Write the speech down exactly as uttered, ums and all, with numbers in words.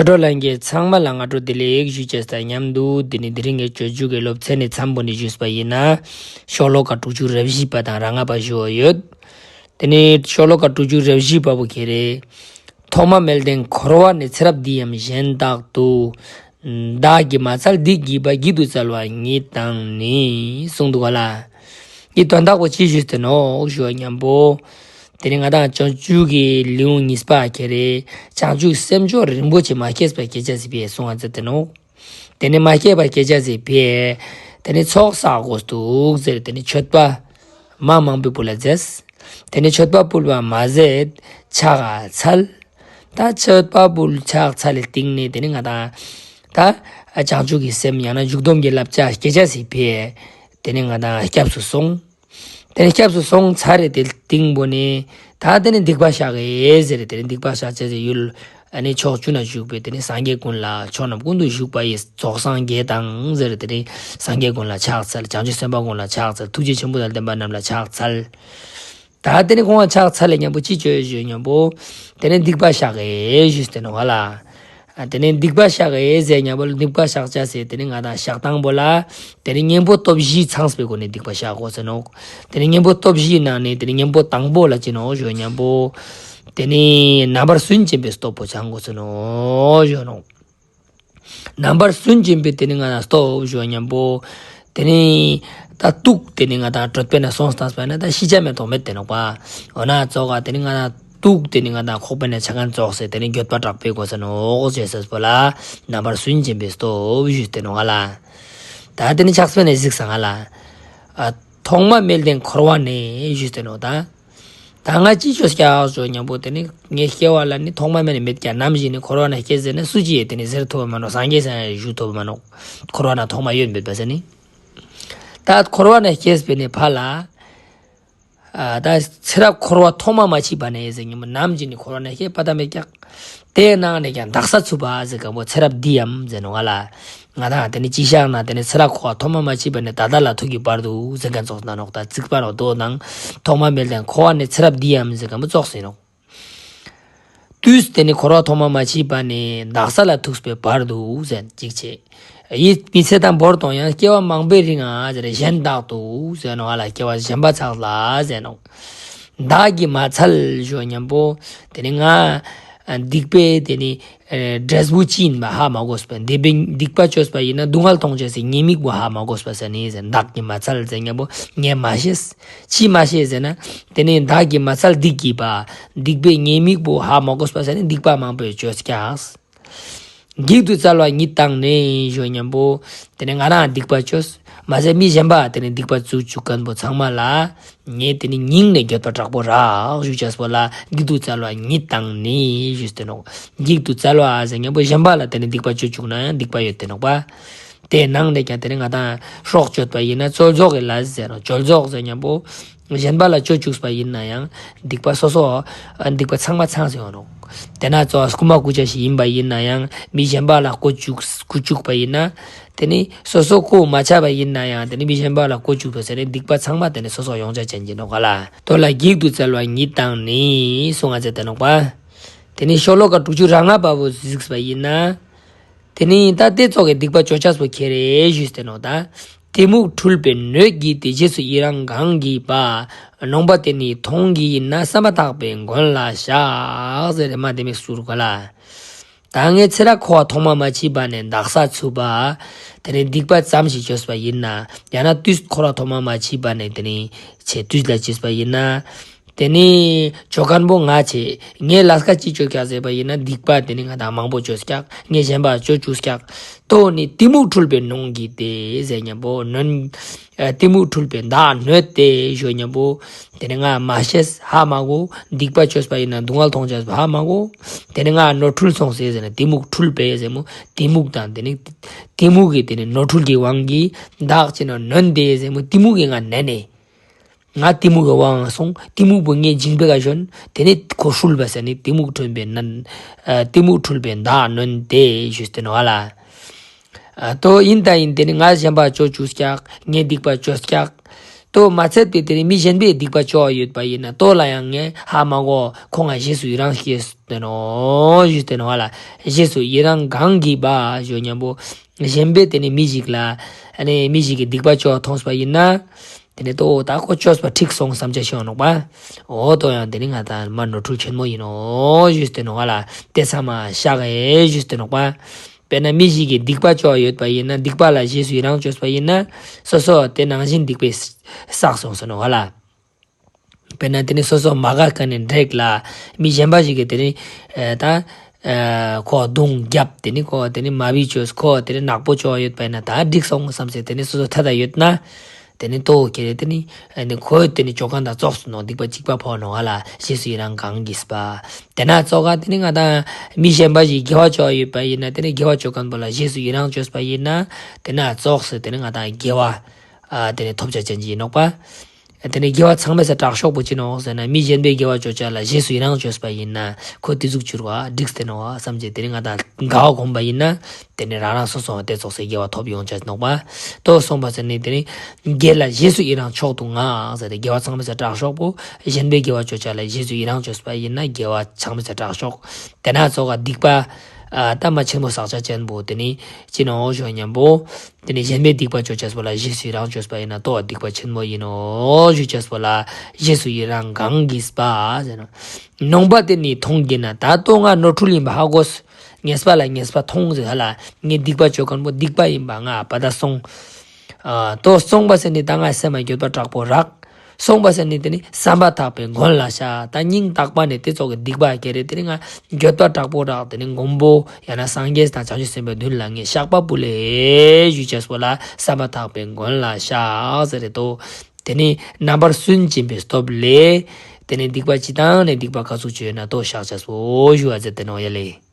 ཆོས་གྲོགས་ལྷན་རྒྱས་ཚང་མ་ལ་སྔ་དྲོ་བདེ་ལེགས་ཞུ་ཅེས་དང་མཉམ་དུ། དེ་ནི་དེ་རིང་གི་སྤྱོད་འཇུག་གི་སློབ་ཚན་ནི་མཚམས་པོ་ནས་ཞུས་པ་ཡིན་ན། ཤོ་ལོ་ཀ་དྲུག་ཅུ་རེ་བཞི་པ་དང་རེ་ལྔ་པ་ཞུ་བ་ཡོད། དེ་ནི་ཤོ་ལོ་ཀ་དྲུག་ཅུ་རེ་བཞི་པ་བོ་ཁྱེར་རེ། ཐོག་མ་མེད་ལྡན་འཁོར་བ་ནས། ཚེ་རབས་འདི་ཡང་གཞན་དག་ཏུ། བདག་གིས་མ་འཚལ་སྡིག་བགྱིས་པ། བགྱིད་དུ་སྩལ་བ་ཉིད་དང་ནི། གསུངས་འདུག་ག་ལེ། འདིའི་དོན་དག་པོ་ཅི་ཞུས་ཏེ་ནོག་ཞུ་བ་ཉམ་པོ། དེ་ནི་ང་དང་སྤྱོད་འཇུག་གི་ལེའུ་གཉིས་པ་ཁྱེར་རེ། བྱང་ཆུབ་སེམས་མཆོག་རིན་པོ་ཆེ་མ་སྐྱེས་པ་སྐྱེ་ཅེས་སི་ཕིའ་གསུང་བ་མཛད་དེ་ནོག་དེ་ནི་མ་སྐྱེས་པ་སྐྱེ་ཅེས་སི་ཕིའ། དེ་ནི་ཚོགས་བསགས་དགོས་འདུག་ཟེར། དེ་ནི་མཆོད་པ་མ་མང་པོའི་བུ་ལ་མཛད། དེ་ནི་མཆོད་པ་ཕུལ་བ་མ་ཟད་ཕྱག་འཚལ། ད་མཆོད་པ་ཕུལ་ཕྱག་འཚལ་ལི་སྟིང་ནེ་དེ་ནི་ང་དང་ད་བྱང་ཆུབ་ཀྱི་སེམས་ཡང་ན་འཇུག་སྡོམ་གྱི་བསླབ་བྱ་སྐྱེ་ཅེས་སི་ཕིའ། དེ་ནི་ང་དང་སྐྱབས་སུ་སོང་། དེ་ནི་སྐྱབས་སུ་སོང་ཚར་རེ་དེ་སྟིང་པོ་ནི་ད་དེ་ནི་སྡིག་པ་བཤགས་ཡེ་ཟེར། དེ་ནི་སྡིག་པ་བཤགས་ཅེས་སི་ཡུལ་ཨ་ནི་ཕྱོགས་བཅུ་ན་བཞུགས་པའི་དེ་ནི་སངས་རྒྱས་ཀུན་ལ་ཕྱོགས་རྣམས་ཀུན་ཏུ་བཞུགས་པ་ཡི་རྫོགས་སངས་རྒྱས་དང་ཟེར། དེ་ནི་སངས་རྒྱས་ཀུན་ལ་ཕྱག་འཚལ། བྱང་ཆུབ་སེམས་དཔའ་ཀུན་ལ་ཕྱག་འཚལ། ཐུགས་རྗེ་ཆེན་པོ་དང་ལྡན་པ་རྣམས་ལ་ཕྱག་འཚལ། ད་དེ་ནི་ཁོང་ལ་ཕྱག་འཚལ་ལེ་ཉམ་པོ་ཅི་ཅོས་ཞུ་ཉམ་པོ། དེ་ནི་སྡིག་པ་བཤགས་ཡེ་ཞུས་ཏེ་ནོག་ག་ལེ། ཨ་དེ་ནི་སྡིག་པ་བཤགས་ཡེ་ཟེར་ཉམ་པོ་སྡིག་པ་བཤགས་ཅེས་སི་དེ་ནི་ང་དང་བཤགས་སྟངས་པོ་ལ། དེ་ནི་གཉེན་པོ་སྟོབས་བཞི་ཚང་བའི་སྒོ་ནས་སྡིག་པ་བཤགས་དགོས་ས་ནོག་དེ་ནི་གཉེན་པོ་སྟོབས་བཞིའི་ནང་ནས་དེ་ནི་གཉེན་པོ་དང་པོ་ལ་ཅི་ནོག་ཞུ་ཉམ་པོ། དེ་ནི་རྣམ་པར་སུན་འབྱིན་པའི་སྟོབས་པོ་ཚང་དགོས་ས་ནོག་ཞུ་ནོག་རྣམ་པར་སུན་འབྱིན་པའི་དེ་ནི་ང་དང་སྟོབས་ཞུ་ཉམ་པོ། དེ་ནི་ད་དུག་དེ་ནི་ང་དང་གྲོད་པའི་ནང་སོང་སྟངས་པ་ན་ད་ཤི་ཅེས་མེད་དོ་མེད་དེ་ནོག་པ། འོ་ན་ཙོགས་དེ་ནི་ང་དང་དུག་དེ་ནི་ང་དང་ཁོག་པའི་ནང་ཆ་མཁན་ཙོགས་སེ་དེ་ནི་འགྱོད་པ་དྲག་པོའི་དགོས་ས་ནོག་ཅེས་ཟེར་པོ་ལ་རྣམ་པར་སུན་འབྱིན་པའི་སྟོབས་ཞུས་ཏེ་ནོག་ག་ལེ། ད་དེ་ནི་ཕྱག་དཔེ་ནས་གཟིགས་སང་ག་ལེ། ཨ་ཐོག་མ་མེད་ལྡན་འཁོར་བ་ནས་ཞུས་ཏེ་ནོག་ད། ད་ང་ཅི་ཅོས་ཀྱག་ཞུ་ཉམ་པོ་དེ་ནི་ངའི་སྐྱེ་བ་ལ་ནི་ཐོག་མ་མེད་ནི་མེད་ཀྱག་ནམ་ཞིག་ནི་འཁོར་བ་ན་སྐྱེ་ཟེར་ན་སུ་ཅིའི་དེ་ནི་ཟེར་ཐུབ་བ་མ་ནོག་སངས་རྒྱས་ས་ཡང་ཞུ་ཐུབ་བ་མ་ནོག་འཁོར་བ་ན་ཐོག་མ་ཡོད་མེད་པ་ཟེར་ནི། ད་འཁོར་བ་ན་སྐྱེས་པའི་ནི་ཕ་ལ། ཨ་ད་ཚེ་རབས་འཁོར་བ་ཐོག་མ་མ་མཆིས་པ་ནས་ཟེར་ཉམ་པོ་ནམ་ཞིག་ནི་འཁོར་བ་ན་སྐྱེ་པ་ད་མེད་ཀྱག་དེའི་ནང་ནས་ཀྱང་དག་ས་ཚུག་པ་ཟེར་མཁན་པོ་ཚེ་རབས་འདི་ཡང་ཟེར་ནོག་ག་ལེ། ང་དང་དེ་ནི་ཅི་བཤད་ན་དེ་ནི་ཚེ་རབས་འཁོར་བ་ཐོག་མ་མ་མཆིས་པ་ནས་ད་ལྟ་ལ་ཐུག་གི་བར་དུ་ཟེར་མཁན་ཙོགས་ན་ནོག་ད་ཚིག་པ་ནོག་དོ་ནང་ཐོག་མ་མེད་ལྡན་འཁོར་བ་ནས་ཚེ་རབས་འདི་ཡང་ཟེར་མཁན་པོ་ཙོགས་ཟེར་ནོག་དུས་དེ་ནི་འཁོར་བ་ཐོག་མ་མ་མཆིས་པ་ནས་དག་ས་ལ་ཐུག་པའི་བར་དུ་ཟེར་ཅིག་ཆེ། ཡིད་མི་ཚེ་དང་བོར་དང་ཡང་སྐྱེ་བ་མང་པོའི་རིང་ང་ཟེར་གཞན་དག་ཏུ་ཟེར་ནོག་ག་ལེ། སྐྱེ་བ་གཞན་པ་ཚང་ལ་ཟེར་ནོག་བདག་གིས་མ་འཚལ་ཞུ་ཉམ་པོ་དེ་ནི་ང་སྡིག་པའི་དེ་ནི་འབྲས་བུ་ཅི་ཡིན་པ་ཧ་མ་གོས་པ། སྡིག་པའི་སྡིག་པ་ཅོས་པ་ཡིན་ན་སྡུག་བསྔལ་མཐོང་ཅེས་སི་ཉེས་དམིགས་པོ་ཧ་མ་གོས་པ་ཟེར་ནི་ཟེར། བདག་གིས་མ་འཚལ་ཟེར་ཉམ་པོ་ངས་མ་ཤེས། ཅི་མ་ཤེས་ཟེར་ན། དེ་ནི་བདག་གིས་མ་འཚལ་སྡིག་བགྱིས་པ། སྡིག་པའི་ཉེས་དམིགས་པོ་ཧ་མ་གོས་པ་ཟེར་ནི་སྡིག་པ་མང་པོ་ཅོས་ཀྱག་བགྱིད་དུ་སྩལ་བ་ཉིད་དང་ནི་ཞུ་ཉམ་པོ། དེ་ནི་ང་རང་སྡིག་པ་ཅོས། མ་ཟད་མི་གཞན་པ་དེ་ནི་སྡིག་པ་ཅོ་བཅུག་མཁན་པོ་ཚང་མ་ལ། ངས་དེ་ནི་སྙིང་ནས་འགྱོད་པ་དྲག་པོ་རག་ཞུ་ཅེས་པོ་ལ་བགྱིད་དུ་སྩལ་བ་ཉིད་དང་ནི་ཞུས་ཏེ་ནོག་བགྱིད་དུ་སྩལ་བ་ཟེར་ཉམ་པོ་གཞན་པ་ལ་དེ་ནི་སྡིག་པ་ཅོ་བཅུག་ན་ཡང་སྡིག་པ་ཡོད་དེ་ནོག་པ། དེའི་ནང་ནས་ཀྱང་དེ་ནི་ང་དང་སྲོག་གཅོད་པ་ཡིན་ན་བཙོ་བཟོ་གི་ལས་ཟེར་ནོག་བཙོ་བཟོ་ཟེར་ཉམ་པོ། གཞན་པ་ལ་ཅོ་བཅུག་པ་ཡིན་ན་ཡང་སྡིག་པ་སོ་སོ་སྡིག་པ་ཚང་མ་ཚང་ཟེར་ཡོང་ནོག་དེ་ན་ཙོགས་རྐུན་མ་རྐུ་ཅེས་ཤིག་ཡིན་པ་ཡིན་ན་ཡང་མི་གཞན་པ་ལ་རྐུ་བཅུག་རྐུ་བཅུག་པ་ཡིན་ན། དེ་ནི་སོ་སོ་རྐུ་མ་ཆ་བ་ཡིན་ན་ཡང་དེ་ནི་མི་གཞན་པ་ལ་རྐུ་བཅུག་པ་ཟེར་ནི་སྡིག་པ་ཚང་མ་དེ་ནི་སོ་སོ་ཡོང་ཆ་ཅན་གྱི་ནོག་ག་ལེ། དོ་ལ་བགྱིད་དུ་སྩལ་བ་ཉིད་དང་ནི་གསུང་ང་མཛད་དེ་ནོག་པ། དེ་ནི་ཤོ་ལོ་ཀ་དྲུག་ཅུ་རེ་ལྔ་པ་བོ་གཟིགས་པ་ཡིན་ན། དེ་ནི་ད་དེ་ཙོགས་ཀྱི་སྡིག་པ་ཅོ་ཅེས་པོ་ཁྱེར་རེ་ཞུས་ཏེ་ནོག་ད། གཏི་མུག་འཁྲུལ་པའི་སྣོད་ཀྱིས་ཏེ། རྗེས་སུ་ཡི་རང་གང་བགྱིས་པ། ནོངས་པ་དེ་ནི་མཐོང་བགྱིས་ཡིན་ན། བསམ་པ་ཐག་པས་མགོན་ལ་བཤགས། ཟེར་རེ་མ་དེ་མིག་ཟུར་ག་ལེ། ད་ངས་ཚེ་རབས་འཁོར་བ་ཐོག་མ་མ་མཆིས་པ་ནས་དག་ས་ཚུག་པ། དེ་ནི་སྡིག་པ་ཙམ་ཞིག་ཅོས་པ་ཡིན་ན། ཡང་ན་དུས་འཁོར་བ་ཐོག་མ་མ་མཆིས་པ་ནས་དེ་ནི་ཚེ་དུས་ལ་ཅོས་པ་ཡིན་ན། དེ་ནི་ཅོ་མཁན་པོ་ང་ཆེ། ངས་ལས་ཀ་ཅི་ཅོ་ཀྱག་ཟེར་བ་ཡིན་ན་སྡིག་པ་དེ་ནི་ང་དང་མང་པོ་ཅོས་ཀྱག་ངས་གཞན་པ་ཅོ་བཅུག་ཀྱག་དོ་ནི་གཏི་མུག་འཁྲུལ་པའི་སྣོད་ཀྱིས་ཏེ་ཟེར་ཉམ་པོ་སྣོད། ཨ་གཏི་མུག་འཁྲུལ་པའི་མདའ་སྣོད་དེ་ཞུ་ཉམ་པོ། དེ་ནི་ང་མ་ཤེས་ཧ་མ་གོ། སྡིག་པ་ཅོས་པ་ཡིན་ན་སྡུག་བསྔལ་མཐོང་ཅེས་པོ་ཧ་མ་གོ། དེ་ནི་ང་ནོར་འཁྲུལ་སོང་སེ་ཟེར་ན་གཏི་མུག་འཁྲུལ་པའི་ཟེར་མོ། གཏི་མུག་དང་དེ་ནི་གཏི་མུག་གི་དེ་ནི་ནོར་འཁྲུལ་གྱི་དབང་གིས་བདག་ཅེས་ན་ནོན་ཏེ་ཟེར་མོ་གཏི་མུག་གི་ང་ནན་ནས། ང་གཏི་མུག་གི་དབང་སོང་། གཏི་མུག་པོ་ངའི་མཇིང་པའི་ཀ་ཞོན། དེ་ནི་ཁོ་འཁྲུལ་པ་ཟེར་ནི་གཏི་མུག་འཁྲུལ་པའི་ནན། ཨ་གཏི་མུག་འཁྲུལ་པའི་མདའ་ནོན་ཏེ་ཞུས་ཏེ་ནོག་ལེ། ཨ་དོ་ཡིན་ད་ཡིན་དེ་ནི་ང་གཞན་པ་ཅོ་བཅུག་ཀྱག་ངས་སྡིག་པ་ཅོས་ཀྱག་ཏོ་མ་ཚད་པའི་ཏེ་ནེ་མི་གཞན་པའི་སྡིག་པ་ཅོ་ཡོད་པ་ཡིན་ན་ཏོ་ལ་ཡང་ངས་ཧ་མ་གོ། ཁོང་ང་རྗེས་སུ་ཡི་རང་སྐྱེས་ཏེ་ནོག་ཞུས་ཏེ་ནོག་ལེ། རྗེས་སུ་ཡི་རང་གང་གིས་པ་ཞུ་ཉམ་པོ། གཞན་པའི་ཏེ་ནེ་མི་ཞིག་ལ་ཨ་ནི་མི་ཞིག་གི་སྡིག་པ་ཅོ་མཐོང་པ་ཡིན་ན། ཏེ་ནེ་ཏོ་ད་ཁོ་ཅོས་པ་འགྲིག་སོང་བསམ་ཆ་ཤེས་ནོག་པ། འོ་ཏོ་ཡང་ཏེ་ནེ་ང་ཏང་མ་ནོར་འཁྲུལ་ཆེན་མོ་ཡིན་ནོག་ཞུས་ཏེ་ནོག་ལེ། ཏེ་ཚང་མ་བཤགས་ཨེ་ཞུས་ཏེ་ནོག་པ། དཔེར་ན་མི་ཞིག་གི་སྡིག་པ་ཅོ་ཡོད་པ་ཡིན་ན་སྡིག་པ་ལ་རྗེས་སུ་ཡི་རང་ཅོས་པ་ཡིན་ན་སོ་སོ་ཏེ་ནང་བཞིན་སྡིག་པའི་བསགས་སོང་ཟེར་ནོག་ལེ། དཔེར་ན་ཏེ་ནེ་སོ་སོ་མ་དགའ་མཁན་ནི་འདྲེ་ལ་མི་གཞན་པ་ཞིག་གིས་ཏེ་ནེ་ཨ་ད་ཨ་ཁོ་རྡུང་རྒྱབ་ཏེ་ནེ་ཁོ་ཏེ་ནེ་མ་བི་ཅོས་ཁོ་ཏེ་ནེ་ནག་པོ་ཅོ་ཡོད་པ་ཡིན་ན་ད་འགྲིག་སོང་བསམ་སེ་ཏེ་ནེ་སོ་སོ་ཐད་ད་ཡོད་ན། ཏེ་ནེ་ཏོ་ཁྱེར་ཏེ་ནེ་ཨ་ནི་ཁོ་ཏེ་ནེ་ཅོ་མཁན་དང་ཙོགས་སུ་ནོག་སྡིག་པ་གཅིག་པ་ཕོག་ནོག་ལེ། རྗེས་སུ་ཡི་རང་གང་གིས་པ། ཏེ་ན་ཙོགས་ཀ་ཏེ་ནེ་ང་ཏང་མི་གཞན་པ་ཞིག་དགེ་བ་ཅོ་ཡོད་པ་ཡིན་ན་ཏེ་ནེ་དགེ་བ་ཅོ་མཁན་པོ་ལ་རྗེས་སུ་ཡི་རང་ཅོས་པ་ཡིན་ན་ཏེ་ན་ཙོགས་སུ་ཏེ་ནེ་ང་ཏང་དགེ་བ་ཨ་ཏེ་ནེ་ཐོབ་ཆ་ཅན་ཅིག་ཡིན་ནོག་པ། ཏེ་ནེ་དགེ་བ་ཚང་མའི་སང་དྲག་ཤོས་པོ་ཅི་ནོག་ཟེར་ན་མི་གཞན་པའི་དགེ་བ་ཅོ་ཆ་ལ་རྗེས་སུ་ཡི་རང་ཅོས་པ་ཡིན་ན་ཁོ་ཏེ་ཟུག་གྱུར་བ་འགྲིག་སྟེ་ནོག་བསམ་སེ་ཏེ་ནེ་ང་ཏང་དགའ་བ་སྒོམ་པ་ཡིན་ན་ཏེ་ནེ་རང་རང་སོ་སོ་ཏེ་ཙོགས་སེ་དགེ་བ་ཐོབ་ཡོང་ཆ་ནོག་པ། ཏོ་སོང་པ་ཟེར་ནེ་ཏེ་ནེ་དགེ་ལ་རྗེས་སུ་ཡི་རང་མཆོག་ཏུ་བསྔགས་ཟེར་ཏེ་དགེ་བ་ཚང་མའི་སང་དྲག་ཤོས་པོ་གཞན་པའི་དགེ་བ་ཅོ་ཆ་ལ་རྗེས་སུ་ཡི་རང་ཅོས་པ་ཡིན་ན་དགེ་བ་ཚང་མའི་སང་དྲག་ཤོས། ཏེ་ན་ཙོགས་ཀ་སྡིག་པ་ཨ་ད་མ་ཆེན་མོ་བསགས་ཆ་ཅན་པོ་ཏེ་ནེ་ཅི་ནོག་ཞུ་ཉམ་པོ། ཏེ་ནེ་གཞན་པའི་སྡིག་པ་ཅོ་ཆ་པོ་ལ་རྗེས་སུ་ཡི་རང་ཅོས་པ་ཡིན་ན་ཏོ་སྡིག་པ་ཆེན་མོ་ཡིན་ནོག་ཞུ་ཆ་པོ་ལ་རྗེས་སུ་ཡི་རང་གང་གིས་པ་ཟེར་ན། ནོངས་པ་དེ་ནི་མཐོང་གྱུར་ན། ད་ཏོ་ང་ནོར་འཁྲུལ་ཡིན་པ་ཧ་གོས། ངེས་པ་ལ་ངེས་པ་མཐོང་ཟེར་ཧ་ལེ། ངའི་སྡིག་པ་ཅོ་མཁན་པོ་སྡིག་པ་ཡིན་པ་ང་པ་ད་སོང་། ཨ་ཏོ་སོང་པ་ཟེར་ནི་ད་ང་སེམས་མ་འགྱོད་པ་དྲག་པོ་རག། སོང་པ་ཟེར་ནི་ཏེ་ནི་བསམ་པ་ཐག་པའི་མགོན་ལ་ཤ། ད་སྙིང་ཐག་པ་ནེ་ཏེ་ཙོགས་ཀྱི་སྡིག་པ་ཁྱེར་ཏེ་ནི་ང་འགྱོད་པ་དྲག་པོ་རག་ཏེ་ནི་མགོན་པོ་ཡང་ན་སངས་རྒྱས་དང་བྱང་ཆུབ་སེམས་དཔའི་མདུན་ལ་ངས་བཤགས་པ་ཕུལ་ལེ་ཞུ་ཆ་པོ་ལ་བསམ་པ་ཐག་པའི་མགོན་ལ་ཤ་ཟེར་རེ་ཏོ། ཏེ་ནི་རྣམ་པར་སུན་འབྱིན་པའི་སྟོབས་ལས། ཏེ་ནི་སྡིག་པ་ཅི་དང་ནི་སྡིག་པ་ག་ཟུག་ཅོས་ན་ཏོ་བཤགས་ཆ་པོ་ཞུ་བ་ཟེར་ཏེ་ནོག་ཡ་ལེ།